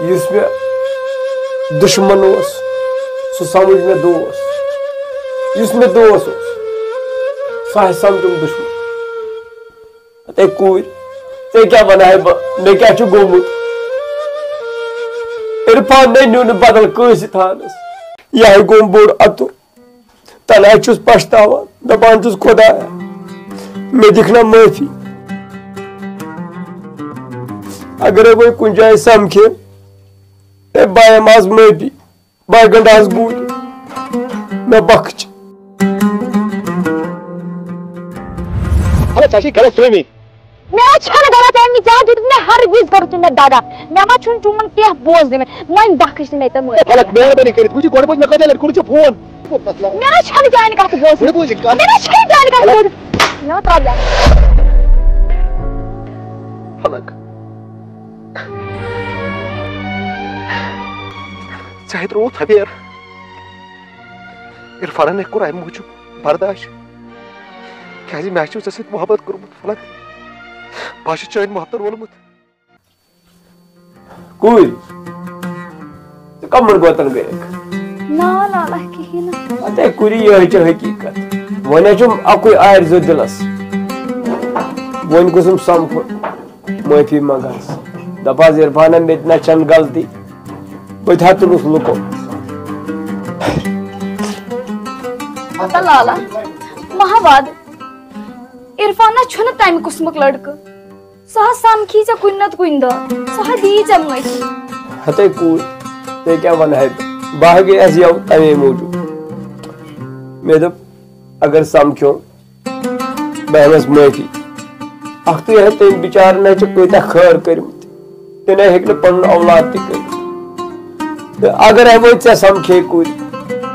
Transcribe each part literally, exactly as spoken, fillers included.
یُس مےٚ دُشمن اوس، سُہ سمجھ مےٚ دوس۔ یُس مےٚ دوس اوس، سُہ ہا سمجھُم دُشمن۔ اے کوٗرۍ، ژےٚ کیٛاہ وَنہٕ ہاے بہٕ؟ مےٚ کیٛاہ چھُ گوٚمُت؟ عرفان نے نیوٗ نہٕ بدل کٲنٛسہِ تھانَس۔ یہِ ہاے گوٚم بوٚڑ اَتُر۔ تَلہٕ ہا چھُس پَشتاوان، دَپان چھُس، "خۄدایا، مےٚ دِکھ نا معٲفی۔ اگرے وۄنۍ کُنہِ جایہِ سَمکھِ، اے بہٕ ہٮ۪مہٕ آز معٲفی۔" بہٕ گنڈاہس گوٗلۍ، مےٚ بخچ۔ ہلا، ژےٚ چھے غلط فہمی۔ مےٚ چھَنہٕ غلط فہمی، ژےٚ دیُتُتھ مےٚ ہرگز کٔرٕتھ نہٕ مےٚ دغا۔ مےٚ ما چھُنہٕ چون کینٛہہ بوزنٕے وۄنۍ۔ وۄنۍ بخچ نہٕ مےٚ تہٕ مٲفی۔ غلط مہربٲنی کٔرِتھ وٕچھ، گۄڈٕ وٕچھ مےٚ کۭتیٛاہ لَٹہِ کوٚرُتھ ژےٚ فون۔ مےٚ نہ چھَنہٕ چانہِ کَتھٕ بوزنٕے۔ مےٚ بوٗز یہِ کَتھ۔ مےٚ نہ چھَنہٕ چانہِ کَتھٕ بوزنٕے۔ مےٚ ما ترٛاو یَتھ۔ فلک۔ ژےٚ ہے ترٛووُتھ تھپیر۔ عرفانن ہے کوٚر امہِ موٗجوٗب برداش، کیازِ مےٚ چھُ ژےٚ سۭتۍ محبت کوٚرمُت، فلک۔ بہٕ ہا چھُس چٲنۍ محبتن وولمُت۔ کوٗرۍ، ژٕ کمن گوتن گٔیکھ؟ نا لالا، کِہیٖنۍ نہٕ۔ اتے کوٗری، یِہوٚے چھِ حقیٖقت۔ وۄنۍ ہے چھُم اکُے آرزو دِلس، وۄنۍ گوٚژھُم سمکھُن۔ معٲفی منٛگہس۔ دَپہس، "عرفانہ، مےٚ تہِ نہ چھَنہٕ غلطی۔ بہٕ تہِ ہا تُلُس لُکو۔" پتہ لالا، محمد، عرفانہ چھُنہٕ تَمہِ قٕسمُک لڑکہٕ۔ سُہ ہا سمکھی ژےٚ کُنہِ نتہٕ کُنہِ دۄہ۔ سُہ ہا دِیی ژےٚ معٲفی۔ ہتے کوٗر، ژےٚ کیٛاہ وَنہٕ ہے بہٕ؟ بہٕ ہا گٔیَس یَوٕ تَمے موٗجوٗب۔ مےٚ دوٚپ، اگر سمکھیوم، بہٕ ہٮ۪مس معٲفی۔ اکھتُے ہے تٔمۍ بِچارن ہے چھِ کۭتیاہ خٲر کٔرمٕتۍ، تٔمۍ ہے ہیٚکہِ نہٕ پنُن اولاد تہِ کٔرِتھ۔ تہٕ اگر ہے وۄنۍ ژےٚ سمکھے کُرۍ،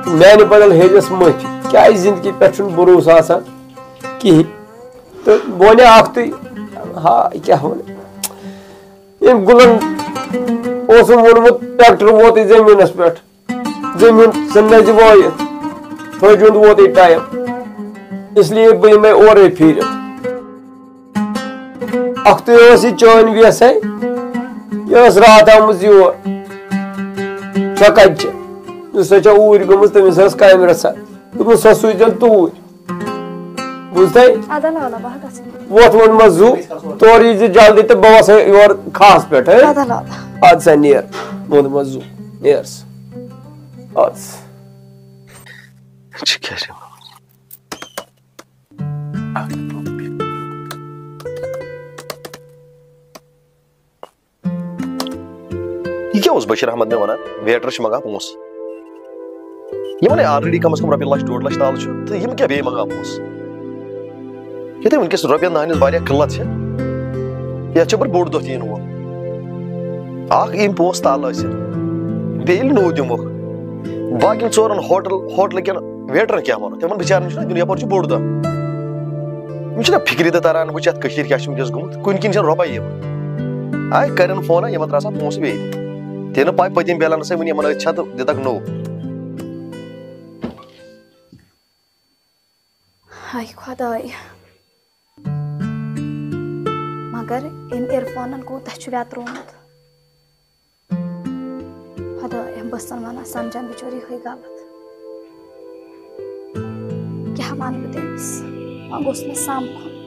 میانہِ بدل ہیٚیس معٲفی، کیازِ زندگی پٮ۪ٹھ چھُنہٕ بروسہٕ آسان کِہیٖنۍ۔ تہٕ بہٕ وَنے اکھتُے، ہا، کیٛاہ وَنہٕ؟ ییٚمۍ گُلن اوسُم ووٚنمُت، ٹریکٹر ووتُے زٔمیٖنس پٮ۪ٹھ۔ زٔمیٖن ژھٕن نہٕ اَسہِ وٲیِتھ، تھٔج ہُنٛد ووتُے ٹایم، اس لیے بہٕ یِمَے اورَے پھیٖرِتھ۔ اَکھتُے ٲس یہِ چٲنۍ ویسَے، یہِ ٲس راتھ آمٕژ یور۔ سۄ کَتہِ چھِ؟ یُس سۄ چھےٚ اوٗرۍ گٔمٕژ، تٔمِس ٲس کامہِ رَژھا۔ دوٚپمَس، "سۄ سوٗزۍزٮ۪ن توٗرۍ۔" بوٗزتھے؟ اَدٕ لالا، بہٕ ہا گژھٕ۔ وۄتھ ووٚن مےٚ زُو، تورٕ یی زِ جلدی تہٕ بہٕ وَسہٕ یور کھاہَس پٮ۪ٹھ، ہے؟ اَدٕ لالا۔ اَدٕ سا نیر، ووٚن مےٚ زُو، نیر سا۔ اَدٕ سا۔ چھِ کیٛاہ چھِ؟ یہِ کیٛاہ اوس بشیٖر احمد مےٚ وَنان؟ ویٹرَس چھِ منٛگان پونٛسہٕ۔ یِمَن ہے already کم از کم رۄپیہِ لَچھ ڈۄڈ لَچھ تالہٕ چھُ، تہٕ یِم کیٛاہ بیٚیہِ منٛگان پونٛسہٕ؟ ییٚتہِ وٕنکیٚس رۄپیَن دَہَن ہٕنٛز واریاہ قٕلت چھِ، یَتھ چھُ بَڑٕ بوٚڑ دۄہ تہِ یِنہٕ وول۔ اَکھ یِم پونٛسہٕ تالہٕ ٲسِتھ، بیٚیہِ ییٚلہِ نوٚو دِموکھ، باقیَن ژورَن ہوٹل، ہوٹلہٕ کٮ۪ن ویٹرن کیٛاہ وَنو؟ تِمن بِچارن چھُنہ دیُن، یپٲرۍ چھُ بوٚڑ دۄہ۔ یِم چھِنہ فِکرِ تہِ تران، وٕچھ اَتھ کٔشیٖرِ کیٛاہ چھِ وٕنکیٚس گوٚمُت، کُنہِ کِنۍ چھَنہٕ رۄپَے یِوان۔ آے کَرن فون، یِمن ترٛاو سا پونٛسہٕ بیٚیہِ تہِ۔ تہِ نہٕ پَے پٔتِم بیلنسَے وٕنہِ یِمن أتھۍ چھا تہٕ دِتکھ نوٚو۔ ہاے خۄداے۔ مگر أمۍ عرفانن کوٗتاہ چھُ ویترومُت۔ خۄدایا، بہٕ ٲسَن وَنان، سَمجھان بِچور یِہوٚے غلط۔ کیٛاہ وَنہٕ بہٕ تٔمِس؟ وۄنۍ گوٚژھ مےٚ سَمکھُن۔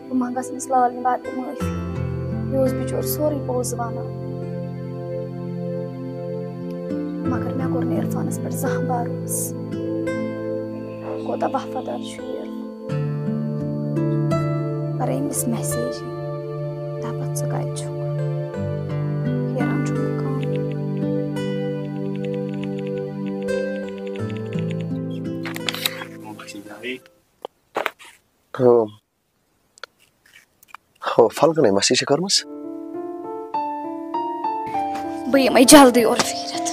بہٕ منٛگَس أمِس لالنہِ بدلہٕ معٲفی۔ یہِ اوس بِچور سورُے پوٚز وَنان۔ مگر مےٚ کوٚر نہٕ عرفانَس پٮ۪ٹھ زانٛہہ بھروسہٕ۔ کوٗتاہ وفادار چھُ یہِ عرفان۔ کَرے أمِس message، دَپَتھ، "ژٕ کَتہِ چھُکھ؟" پھیران چھُ مُقام۔ ہو۔ ہو، فلکنٕے message چھِ کٔرمٕژ۔ بہٕ یِمَے جلدی اورٕ پھیٖرِتھ۔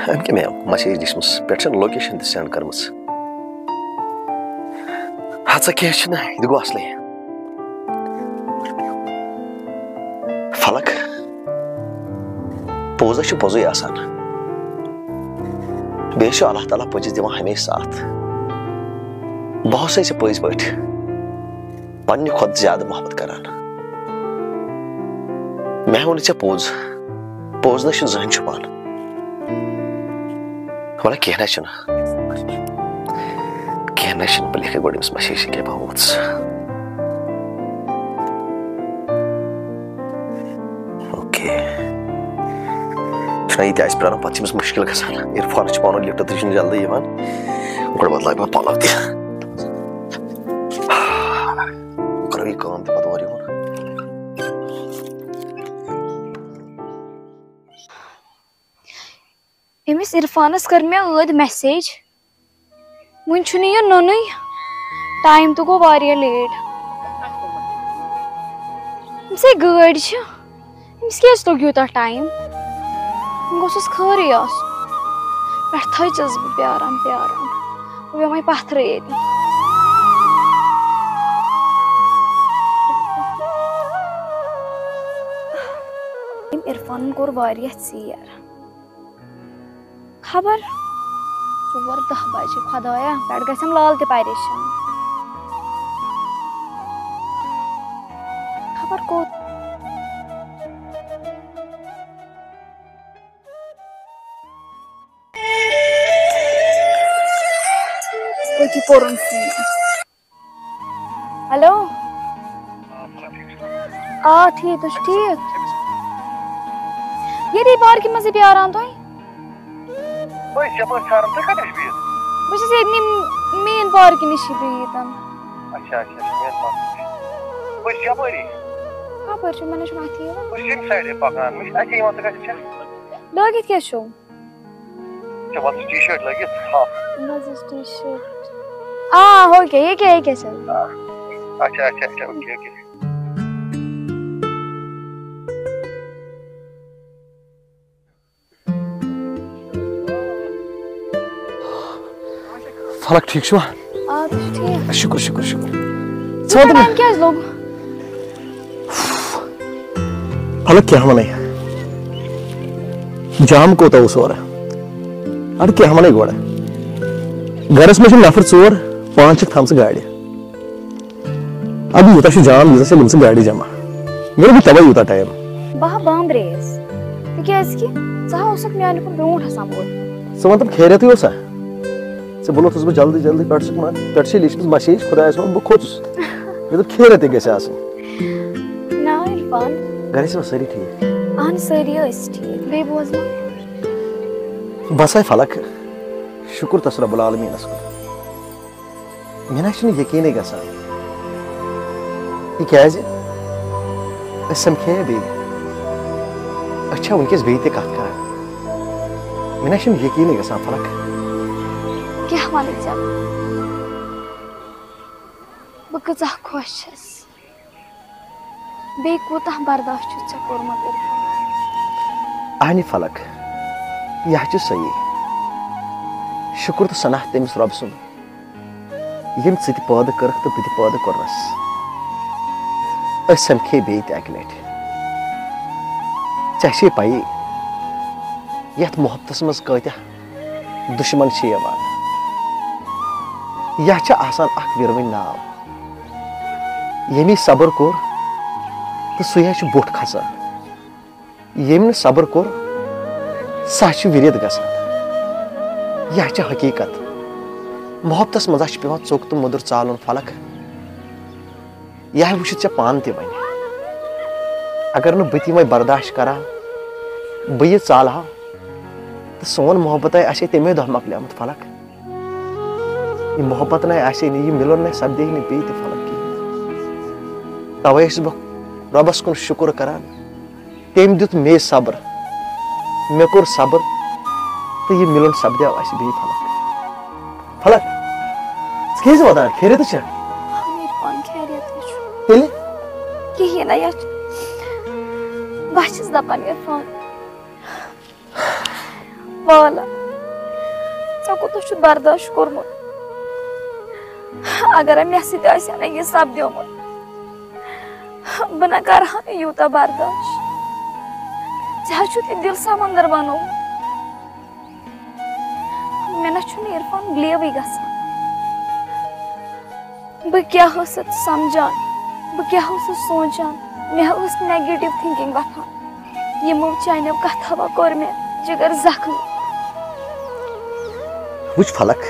أمۍ کیٛاہ مےٚ message دِژمٕژ؟ پٮ۪ٹھ چھَنہٕ location تہِ send کٔرمٕژ۔ ہَتہٕ سا کینٛہہ چھُنہٕ، یہِ تہِ گوٚو اَصلٕے۔ فلک، پوٚز ہا چھُ پوٚزُے آسان۔ بیٚیہِ چھُ اللہ تعالیٰ پٔزِس دِوان ہمیشہِ ساتھ۔ بہٕ اوسَے ژےٚ پٔزۍ پٲٹھۍ پننہِ کھۄتہٕ زیادٕ محبت کران۔ مےٚ ووٚن ژےٚ پوٚز۔ پوٚز نہ چھُنہٕ زٕہٕنۍ چھُپان۔ وَلہٕ کینٛہہ نہ چھُنہٕ۔ کینٛہہ نہ چھُنہٕ، بہٕ لیکھے گۄڈٕ أمِس مسیج کیٛاہ بہٕ ووتُس۔ اوکے۔ چھُنہ یہِ تہِ آسہِ پرٛارُن، پَتہٕ چھِ أمِس مُشکِل گژھان۔ عرفانَس چھُ پَنُن لِفٹ تہِ چھُنہٕ جلدی یِوان۔ گۄڈٕ بدلاوٕ بہٕ پَلو تہِ۔ بہٕ کَرو یہِ کٲم تہِ پَتہٕ اورٕ یِمَن۔ أمِس عرفانَس کٔر مےٚ ٲدۍ مسیج، وُنہِ چھُنہٕ یہِ نوٚنُے، ٹایم تہِ گوٚو واریاہ لیٹ۔ أمِس ہے گٲڑۍ چھِ، أمِس کیٛازِ لوٚگ یوٗتاہ ٹایم؟ وۄنۍ گوٚژھُس خٲرٕے آسُن۔ پٮ۪ٹھ تھٔچٕس بہٕ پیٛاران پیٛاران، بہٕ بیٚہمَے پَتھرٕے ییٚتہِ۔ أمۍ عرفانَن کوٚر واریاہ ژیر۔ خبر ژور دَہ بجہِ، خۄدایا، پٮ۪ٹھ گژھٮ۪م لال تہِ پریشان۔ خبر کوٚت۔ أتی کوٚرُن فون۔ ہیلو۔ آ، ٹھیٖک، تُہۍ چھِو ٹھیٖک؟ ییٚتی پارکہِ منٛزٕے پیاران تۄہہِ۔ بہٕ چھُس یَپٲرۍ ژھاران، تُہۍ کَتہِ چھِو بِہِتھ؟ بہٕ چھَس ییٚتہِ نِم-، مین پارکہِ نِشی بِہِتھ۔ اچھا، اچھا، اچھا، مین پارکہِ نِش۔ بہٕ چھُس یَپٲری۔ کَپٲرۍ چھِو؟ مےٚ نہ چھُنہٕ اَتھِ یِوان۔ بہٕ چھُس ییٚمہِ سایڈٕ پَکان، مےٚ چھُ اَتھِ یِوان، ژٕ کَتہِ چھَکھ؟ لٲگِتھ کیٛاہ چھُو؟ ژےٚ وَنُس ٹی شٲٹ لٲگِتھ، ہاف۔ نہ حظ، یُس ٹی شٲٹ۔ آ، اوکے، یہِ کیٛاہ، یہِ کیٛاہ چھِ؟ آ۔ اچھا، اچھا، اچھا، اوکے، اوکے۔ فلک، ٹھیٖک چھُوا؟ آ، تُہۍ چھِو ٹھیٖک؟ شُکُر، شُکُر، شُکُر۔ ژٕ وَن تہٕ مےٚ۔ ٹایم کیٛازِ لوٚگ؟ مطلب کیٛاہ وَنَے؟ جام کوٗتاہ اوس اورٕ؟ اَدٕ کیٛاہ وَنَے گۄڈٕ؟ گَرَس منٛز چھِ نفر ژور، پانٛژھ چھِکھ تھامژٕ گاڑِ۔ اَدٕ یوٗتاہ چھُ جام، ییٖژاہ چھِ گٔمژٕ گاڑِ جمع۔ مےٚ دوٚپ، بہٕ تَوَے یوٗتاہ ٹایم۔ بہٕ ہا بامبرییَس، تِکیٛازِ کہِ ژٕ ہا اوسُکھ میٛانہِ کھۄتہٕ برٛونٛٹھ آسان ووتمُت۔ ژٕ وَن تہٕ، خیریتٕے اوسا؟ ژےٚ بُلوتھُس بہٕ جلدی جلدی، پٮ۪ٹھ چھُکھ ما-، پٮ۪ٹھ چھے لیٖچھمٕژ مسیج، خۄدایَس وَن بہٕ کھوٚتُس۔ مےٚ دوٚپ، خیریتٕے گژھِ آسٕنۍ۔ نا عرفان۔ گَرِ ٲسوا سٲری ٹھیٖک؟ اَہَن، سٲری ٲسۍ ٹھیٖک۔ بیٚیہِ بوزناو۔ بَس ہاے فلک، شُکُر تَس رب العالمیٖنَس کُن۔ مےٚ نہ چھُنہٕ یقیٖنٕے گژھان۔ یہِ کیٛازِ؟ أسۍ سَمکھے بیٚیہِ۔ أسۍ چھا وٕنکیٚس بیٚیہِ تہِ کَتھ کران؟ مےٚ نہ چھُنہٕ یقیٖنٕے گژھان، فلک۔ کیٛاہ وَنہٕ ژےٚ؟ بہٕ کۭژاہ خۄش چھَس۔ بیٚیہِ کوٗتاہ برداش چھُتھ ژےٚ کوٚرمُت، عرفان؟ اہنہِ فلک، یہِ ہا چھُ صحیح۔ شُکُر تہٕ ثنا تٔمِس رۄبہٕ سُنٛد، ییٚمۍ ژٕ تہِ پٲدٕ کٔرٕکھ تہٕ بہٕ تہِ پٲدٕ کوٚرنَس۔ أسۍ سَمکھے بیٚیہِ تہِ اَکہِ لَٹہِ۔ ژےٚ چھے پَیی، یَتھ محبتَس منٛز کۭتیٛاہ دُشمَن چھِ یِوان۔ یَتھ چھِ آسان اَکھ وِروٕنۍ ناو۔ ییٚمی صبر کوٚر تہٕ سُے ہا چھُ بوٚٹھ کھسان۔ ییٚمۍ نہٕ صبر کوٚر، سُہ ہا چھُ وِرِتھ گژھان۔ یہِ ہا چھِ حقیٖقت۔ محبتَس منٛز ہا چھُ پٮ۪وان ژوٚک تہٕ موٚدُر ژالُن، فلک۔ یہِ ہا وٕچھِتھ ژےٚ پانہٕ تہِ وۄنۍ۔ اگر نہٕ بہٕ تہِ یِمَے برداش کَرٕ ہا، بہٕ یہِ ژالہٕ ہا، تہٕ سون محبت ہا آسہِ ہے تَمے دۄہ مۄکلیومُت، فلک۔ یہِ محبت نَے آسہِ ہے نہٕ، یہِ مِلُن نَے سپدِ ہے نہٕ بیٚیہِ تہِ، فلک، کِہیٖنۍ۔ تَوَے چھُس بہٕ رۄبَس کُن شُکُر کَران، تٔمۍ دیُت مے صبر، مےٚ کوٚر صبر، تہٕ یہِ مِلُن سپدیو اَسہِ بیٚیہِ، فلک۔ فلک، ژٕ کیٛازِ وَدان؟ خیریتٕے چھا؟ اَہَن عرفان، خیریتٕے چھُ۔ تیٚلہِ؟ کِہیٖنۍ نہ، یَتھ چھُ۔ بہٕ چھَس دَپان عرفان، والا، ژےٚ کوٗتاہ چھُتھ برداش کوٚرمُت؟ اگرے مےٚ سۭتۍ آسہِ ہا نہ یہِ سپدیومُت، بہٕ نہ کرٕ ہا نہٕ یوٗتاہ برداش۔ ژےٚ حظ چھُتھ یہِ دِل سمندر بنوومُت۔ مےٚ نہ چھُنہٕ عرفان بلیوٕے گژھان۔ بہٕ کیٛاہ ٲسٕس سمجھان، بہٕ کیٛاہ ٲسٕس سونٛچان، مےٚ ٲس negative thinking وۄتھان۔ یِمو چانیو کتھو کوٚر مےٚ جگر زخمی۔ وٕچھ فلک،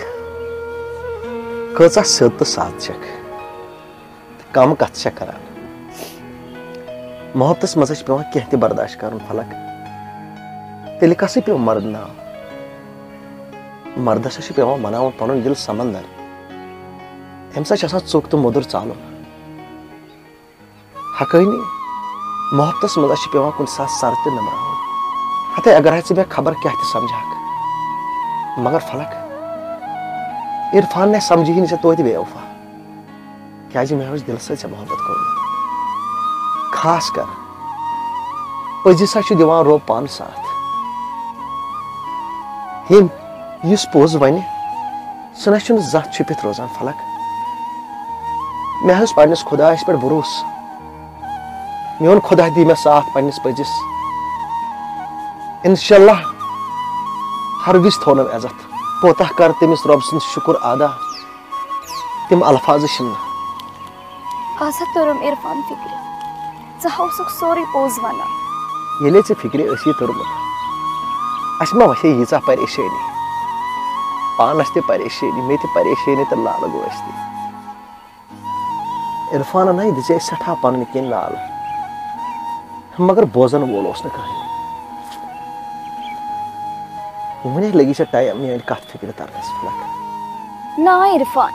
کۭژاہ سیٚد تہٕ سادٕ چھکھ، تہٕ کم کتھ چھکھ کران۔ محبتس منٛز چھِ پٮ۪وان کینٛہہ تہِ برداشت کرُن فلک۔ تیٚلہِ کسٕے پیوٚو مرد ناو؟ مردس چھُ پٮ۪وان بناوُن پنُن دِل سمندر۔ أمِس چھُ آسان ژوٚک تہٕ موٚدُر ژالُن۔ حقٲنی محبتس منٛز چھِ پٮ۪وان کُنہِ ساتہٕ سر تہِ نٔمراوُن۔ ہتے اگر ہے ژٕ مےٚ خبر کیٛاہ تہِ سمجھہکھ، مگر فلک، عرفان نے سمجھی نہٕ ژےٚ توتہِ بے وفا، کیٛازِ مےٚ اوس دِلہٕ سۭتۍ ژےٚ محبت کوٚرمُت۔ خاص کر پٔزِس ہا چھُ دِوان رۄب پانہٕ ساتھ۔ ہِم یُس پوٚز ونہِ، سُہ نہ چھُنہٕ زانٛہہ چھُپِتھ روزان فلک۔ مےٚ حظ پننِس خۄدایس پٮ۪ٹھ بھروسہٕ۔ میون خۄدا دی مےٚ ساتھ پننِس پٔزِس۔ انشاءاللہ ہر وِزِ تھونم عزت۔ کوتاہ کر تٔمِس رۄب سُنٛد شُکر ادا، تِم الفاظ چھِنہٕ۔ آز ہا توٚرُم عرفان فِکرِ۔ ژٕ ہا اوسُکھ سورُے پوٚز وَنان۔ ییٚلے ژےٚ فِکرِ ٲسی توٚرمُت، اَسہِ ما وَسہِ ہے ییٖژاہ پریشٲنی؟ پانَس تہِ پریشٲنی، مےٚ تہِ پریشٲنی تہٕ لالہٕ گوس تہِ۔ عرفانَن ہَے دِژے سٮ۪ٹھاہ پَنٕنۍ کِنۍ لالہٕ، مگر بوزَن وول اوس نہٕ کٕہٕنۍ۔ وُنہِ لٔگی ژےٚ ٹایم میٛانہِ کَتھ فِکرِ تَرنَس، فلک۔ نا عرفان،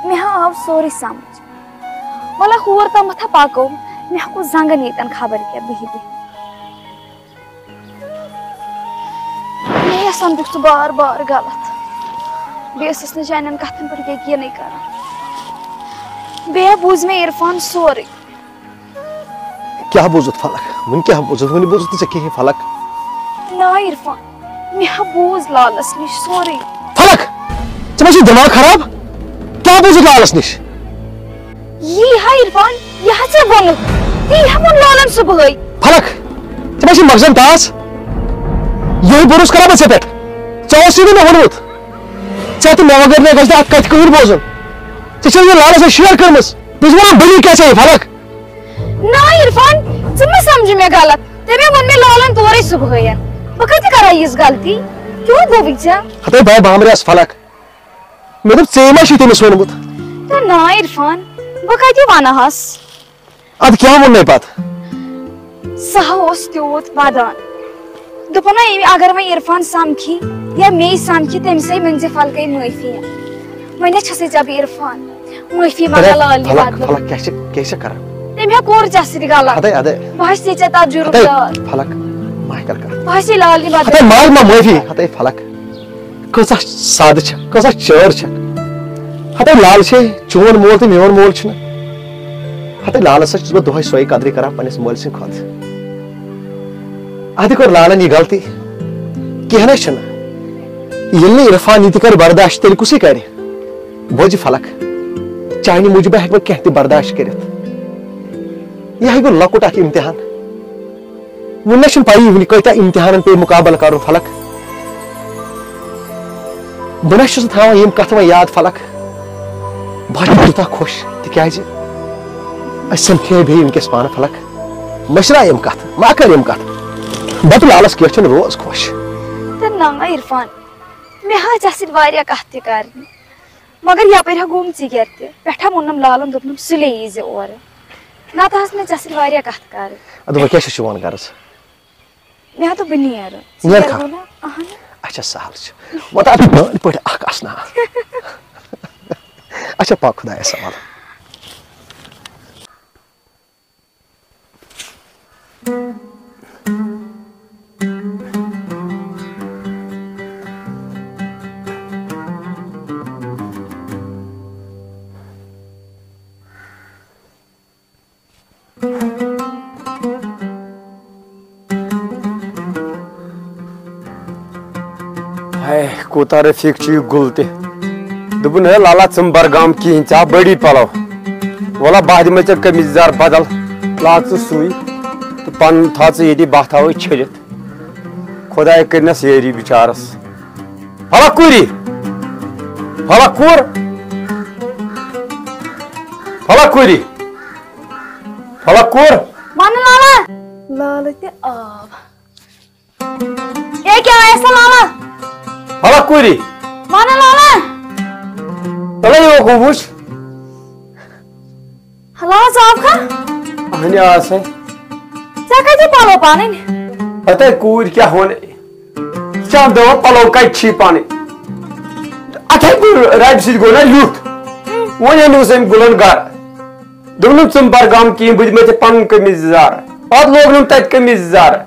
مےٚ ہا آو سورُے سمجھ۔ وَلہٕ ہور تامَتھ ہا پَکو، مےٚ ہا گوٚو زنٛگَن ییٚتٮ۪ن خبر کیٛاہ بِہِتھ بِہِتھ۔ مےٚ یَسَن دیُت ژٕ بار بار غلط۔ بیٚیہِ ٲسٕس نہٕ چانٮ۪ن کَتھَن پٮ۪ٹھ یقیٖنٕے کران۔ بیٚیہِ بوٗز مےٚ عرفان سورُے۔ کیٛاہ بوٗزُتھ فلک؟ وُنہِ کیٛاہ بوٗزُتھ؟ وُنہِ بوٗزُتھ نہٕ ژےٚ کِہیٖنۍ فلک۔ نا عرفان، مےٚ ہا بوٗز لالس نِش سورُے۔ فلک، ژےٚ ما چھُے دٮ۪ماغ خراب؟ کیٛاہ بوٗزُتھ لالس نِش؟ یی ہا عرفان، یہِ ہا ژےٚ ووٚنُتھ، تی ہا ووٚن لالن صُبحٲے۔ فلک، ژےٚ ما چھُے مغزن ٹاس؟ یِہوٚے بروسہٕ کرا بہٕ ژےٚ پٮ۪ٹھ؟ ژےٚ اوسُے نہٕ مےٚ ووٚنمُت۔ ژےٚ تہٕ مےٚ وغٲر نہ گژھِ نہٕ اکھ کتھ کٕہٕنۍ بوزُن۔ ژےٚ چھےٚ یہِ لالس سۭتۍ شیر کٔرمٕژ۔ بہٕ چھُس ونان بٔلی کیٛاہ ژےٚ یہِ فلک؟ نا عرفان، ژٕ مہ سمجھ مےٚ غلط۔ تٔمۍ ووٚن مےٚ لالن تورے صبحٲے۔ بہٕ کتہِ کرٕ یِژھ غلطی؟ کیوں گوٚوُے ژےٚ؟ ہتے بے بامریس فلک۔ مےٚ دوٚپ، ژے ما چھُے تٔمِس ووٚنمُت؟ تہٕ نا عرفان، بہٕ کتہِ ونہٕ ہس؟ ادٕ کیٛاہ ووٚن مےٚ پتہٕ؟ سُہ ہا اوس تیوٗت ودان۔ دوٚپُن ہا، اگر وۄنۍ عرفان سمکھی یا مے سمکھی، تٔمۍ سٕے ؤنۍ زِ فلکے معٲفی۔ وۄنۍ ہا چھسے ژےٚ بہٕ عرفان۔ معٲفی منگان لالنہِ فلک، بدلہٕ۔ فلک، کیٛاہ چھِ، کیٛاہ چھِ کران؟ تٔمۍ ہا کوٚر ژےٚ سۭتۍ غلط۔ ہتے، ہتے۔ بہٕ ہا چھسے ژےٚ تجرُبہٕ ہتے، دار۔ فلک، مہ کر کتھ۔ بہٕ ہا چھسے لالنہِ بدلہٕ۔ ہتے، مال ما معٲفی؟ ہتے، فلک۔ کۭژاہ سادٕ چھکھ، کۭژاہ چٲر چھکھ۔ ہتے لال چھے چون مول تہٕ میون مول چھُنہٕ۔ ہتے لالس سۭتۍ چھُس بہٕ دۄہے سۄے قدرِ کران پننِس مٲلۍ سٕنٛدِ کھۄتہٕ۔ اتہِ کٔر لالن یہِ غلطی۔ کینٛہہ نہ چھُنہٕ۔ ییٚلہِ نہٕ عرفان یہِ تہِ کرِ برداشت، تیٚلہِ کُسٕے کرِ؟ بوزِ فلک، چانہِ موٗجوٗب ہیٚکہٕ بہٕ کینٛہہ تہِ برداشت کٔرِتھ۔ یہِ ہا گوٚو لۄکُٹ اکھ امتحان۔ وُنہِ نہ چھُنہٕ پَیی وُنہِ کۭتیٛاہ اِمتِحانَن پیٚیہِ مُقابلہٕ کَرُن فلک۔ بہٕ نہ چھُس نہٕ تھاوان یِم کَتھٕ وۄنۍ یاد فلک۔ بہٕ ہا چھُس تیوٗتاہ خۄش، تِکیٛازِ أسۍ سَمکھے بیٚیہِ وٕنکیٚس پانہٕ فلک۔ مٔشراے یِم کَتھٕ، مہ کَر یِم کَتھٕ۔ بہٕ تہٕ لالَس کیٛاہ چھُنہٕ روز خۄش۔ تہٕ نہ عرفان، مےٚ ہا ژےٚ سۭتۍ واریاہ کَتھٕ تہِ کَرنہِ۔ مگر یپٲرۍ ہا گوٚم ژیر تہِ۔ پٮ۪ٹھٕ ووٚنُم لالن، دوٚپنم، سُلے ییٖزِ اورٕ۔ نتہٕ آسہٕ مےٚ ژےٚ سۭتۍ واریاہ کتھٕ کرٕنۍ۔ ادٕ وۄنۍ کیٛاہ چھُ چون غرض؟ مےٚ ہا دوٚپ، بہٕ نیرٕ۔ نیر ژیر کھا۔ گوٚو نا؟ اہن۔ اچھا، سہل چھُ۔ وۄنۍ تہٕ اَتھ گٲڑۍ پٲٹھۍ اکھ اسناو۔ اچھا، پکھ خۄدایس حوالہٕ۔ ہاے، کوٗتاہ رفیٖق چھُ یہِ گُل تہِ۔ دوٚپُن، ہے لالا، ژٕ مہٕ بر غم کِہیٖنۍ، ژےٚ ہا بٔڑی پلو۔ وَلہ، بہٕ ہا دِمے ژےٚ قمیٖض یَزار بدل، لاگ ژٕ سُے تہٕ پَنُن تھاو ژٕ ییٚتی، بہٕ ہا تھاوَے چھٔلِتھ۔ خۄداے کٔرِنَس یٲری بِچارَس۔ فلک کوٗری، فلک کوٗر، فلک کوٗری، فلک کوٗر۔ وَنہٕ لالا۔ لالہٕ تہِ آو۔ اے، کیٛاہ آیَس ژےٚ لالہ؟ ہلا کوٗری۔ وَنہٕ لالہ۔ تَلے یہِ اوکُن وٕچھ۔ ہلا، ژٕ آوکھا؟ اہنہِ آ سا۔ ژےٚ کَتہِ پَلو پَنٕنۍ؟ پَتہٕ کوٗرۍ کیٛاہ وَنہٕ؟ ژٕ چھَکھ دَپان پَلو کَتہِ چھی پَنٕنۍ؟ اَتھے کوٗر رَبہِ سۭتۍ گوٚو نہ لیُتھ۔ وۄنۍ أنِس أمۍ گُلَن گَرٕ۔ دوٚپنَم، "ژٕ مہٕ بَر غم کِہیٖنۍ، بہٕ دِمَے ژےٚ پَنُن قمیٖض یَزارٕ۔" پَتہٕ لوگنَم تَتہِ قمیٖض یَزارٕ۔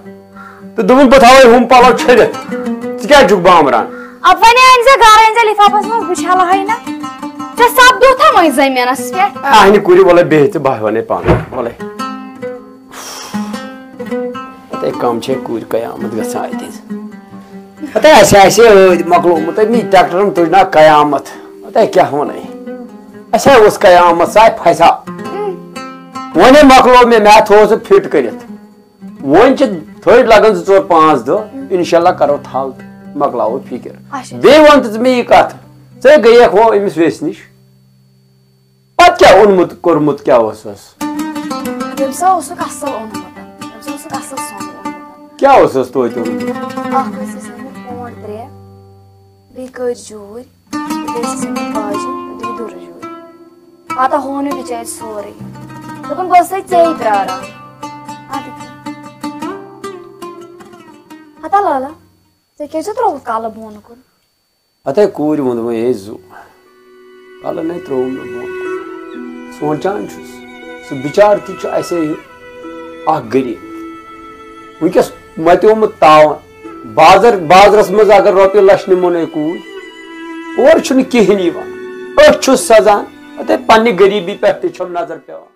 تہٕ دوٚپُن، "بہٕ تھاوَے ہُم پَلو چھٔلِتھ، ژٕ کیٛازِ چھُکھ بامبران؟" اَدٕ وۄنۍ أنۍ زِ گَرٕ، أنۍ زِ لِفافَس منٛز، بہٕ چھَلہٕ ہَے نہ۔ ژےٚ سَپدُتھا وۄنۍ زٔمیٖنَس پٮ۪ٹھ؟ اَہنہِ کوٗرِ، وَلَے بیٚہہ ژٕ، بہٕ ہاوَنے پانَے، وَلَے۔ اَتے کَم چھے کوٗرِ قیامَت گژھان اَتہِ۔ اَتے اَسہِ آسہِ ہے ٲدۍ مۄکلومُت أمی ٹرٛیکٹَرَن تُج نا قیامَت۔ اَتے کیٛاہ وَنَے؟ اَسہِ ہے اوس قیامَت، سُہ آے پھَسیو۔ وۄنۍ ہے مۄکلو مےٚ، مےٚ تھوو سُہ فِٹ کٔرِتھ۔ وۄنۍ چھِ تھٔج لَگان زٕ ژور پانٛژھ دۄہ، اِنشاءاللہ کَرو تھَل تہٕ مۄکلاوو فِکِر۔ اچھا۔ بیٚیہِ وَن تہٕ ژٕ مےٚ یہِ کَتھ، ژٕ ہے گٔیَکھ ہُہ أمِس ویسہِ نِش۔ پَتہٕ کیٛاہ اوٚنمُت کوٚرمُت کیٛاہ اوسُس؟ تٔمۍ سا اوسُکھ اَصٕل اوٚنمُت، تٔمۍ سا اوسُکھ اَصٕل سۄن اوٚنمُت۔ کیٛاہ اوسُس توتہِ اوٚنمُت؟ اَکھ ٲسۍ اَسہِ أنمٕتۍ پونٛڈ ترٛےٚ، بیٚیہِ کٔرۍ جوٗرۍ، بیٚیہِ ٲسۍ أسۍ أنمٕتۍ باجہِ، بیٚیہِ دُرٕ جوٗرۍ۔ پَتہٕ ہوو نہٕ بِچارِ سورُے۔ دوٚپُن، "بہٕ ٲسَے ژیٚے پرٛاران۔" اَدٕ کیٛاہ؟ ہتا لالا، ژےٚ کیٛازِ ترٛووُتھ کَلہٕ بۄن کُن؟ پَتہٕ کوٗرِ ووٚن دوٚپُن، "ہے زُو، کَلہٕ نے ترٛووُم نہٕ بۄن۔ سونٛچان چھُس، سُہ بِچار تہِ چھُ اَسے ہیوٗ اَکھ غریٖب۔ وٕنۍکٮ۪س مَتیومُت تاوَن۔ بازر، بازرَس منٛز اگر رۄپیہِ لَچھ نِمو نے کوٗرۍ، اورٕ چھُنہٕ کِہیٖنۍ یِوان۔ أتھۍ چھُس سَزان، اَتے پنٛنہِ غریٖبی پٮ۪ٹھ تہِ چھَم نظر پٮ۪وان۔"